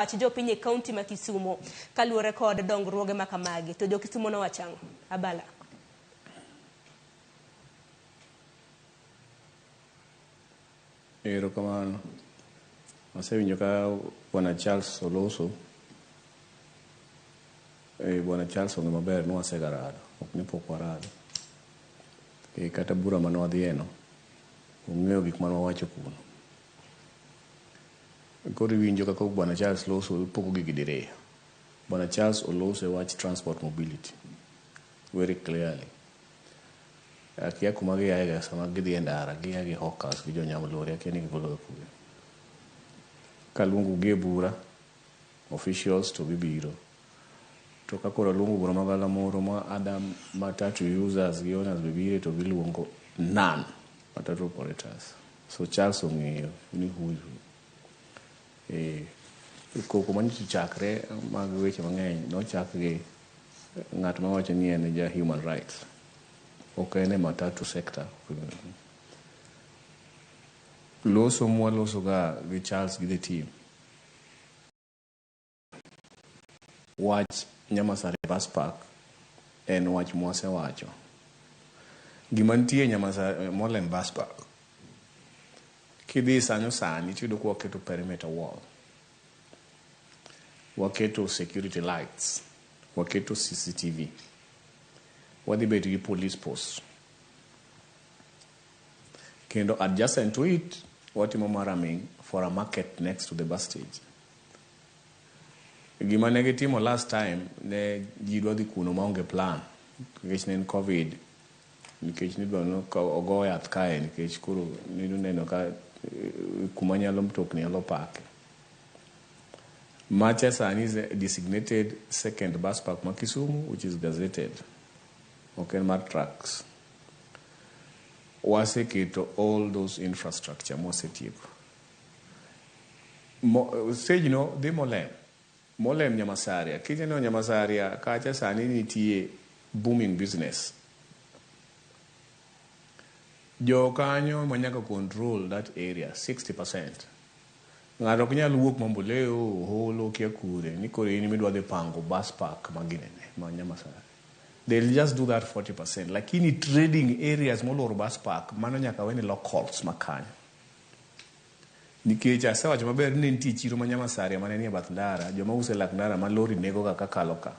Pach jopiny e kaunti ma Kisumo kaluwore kod dongruoge ma kamagi. To jo Kisumo nowacho ang'o? Abala. Erokamano. Asewinjo ka Bwana Charles oloso. Eh, Bwana Charles ong'e maber ni wasegarado, ok ni pok warado. Eh, kata bura mane wadhieno, ong'eyo gik mane wawacho kuno. Koro iwinjo kaka Bwana Charles loso ipogo gigi diriyo. Bwana Charles oloso e wach transport mobility very clearly. Akia kuma giaye sama gidhi e ndara, gia gi hawkers gi jonyam lori, akia ni gigolo ga kure. Kaluongo gi e bura, officials to gibiro. To ka koro aluongo bura ma galamoro ma other matatu users gi owners be bire to giluongo none matatu operators. So Charles ong'eyo ni who is who. Eh, koko manyocha ochakre mag weche mang'eny nochak gi ng'at mawacho ni en ja human rights. Ok en e matatu sector. Loso mwaloso ga gi Charles gi the team. Wach Nyamasare Bus Park en wach mwasewacho. Gima nitie Nyamasare Molem Bus Park, kidhi sanyo sani tiyudo ka waketo perimeter wall. Waketo security lights, waketo CCTV. Wadhi bet gi police post. Kendo adjacent to it, watimo murraming for a market next to the bus stage. Gima ne gitimo last time, ne ji dwa dhi kuno maonge plan. Nikech ne en Covid, nikech nidwa ni ogo yath kae nikech koro neno ka kuma nyalo mtokni nyalo pake. Macha sani is a designated second bus park ma Kisumu which is gazetted. Ok en mar trucks. Waseketo all those infrastructure mwasetieko. Stage no dhi Molem. Molem Nyamasaria. Kineno Nyamasaria kacha sani nitie booming business. Jo kanyo ma nyaka control that area 60%. Ng'ato ok nyal wuok Mamboleo, Holo, kia kure ni koro in midwa dhi pango bus park ma ginene ma Nyamasaria. They'll just do that 40%. Lakini trading areas moluoro bus park mano nyaka weni locals ma kanyo. Nikech asewacho maber ni ne nitie chiro ma Nyamasaria mane nie bath ndara, joma uso e lak ndara ma lori nego ga kakalo ka.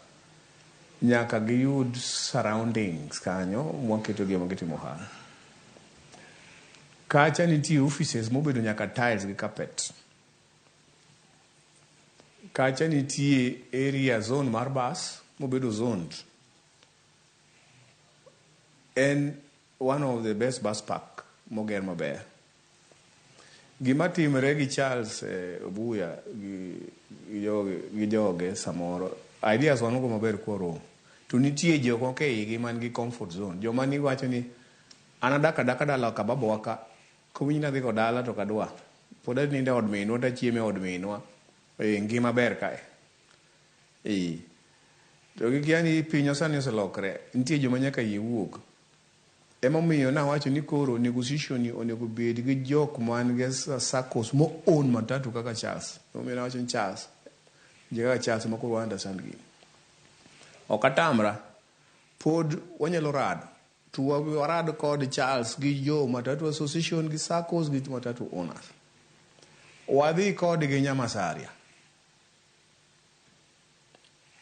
Nyaka giyud surroundings kanyo mwaketo gi gitimo ohala. Kacha nitie offices mobedo nyaka tiles gi carpet. Kacha nitie area zone mar bus mobedo zoned. En one of the best bus park moger maber. Gima timre gi Charles Obuya gi joge samoro ideas wan go maber kworomo to nitie jok moko e igi man gi comfort zone joma ni wacho ni an adak adaka dala ka babawa ka kowinj ni adhi go dala to ok adwa pod anindo e od minwa to achiemo e od minwa e ngima ber kae e to gikia ni piny sani oselokre nitie joma nyaka yie wuog Emomiyo nawacho ni koro negotiation ni onego bed gi jok man gi SACCOs mo own matatu kaka Charles. Emomiyo nawacho ni Charles, ji kaka Charles ema koro understand gini. Ok atamra, pod wanyalo rado. To warad kod Charles gi jo matatu association gi SACCOs gi matatu owners. Wadhi kodgi Nyamasaria.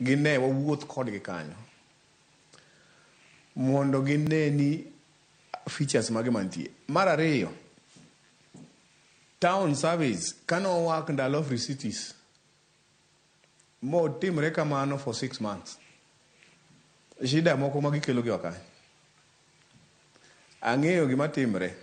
Gine wawuoth kodgi kanyo. Mondo gine ni features mage mantie. Mar ariyo, town service kane owak ndalo free cities motimre kamano for 6 months. Shida moko ma gikelo gi ok Ang'eyo gima timre.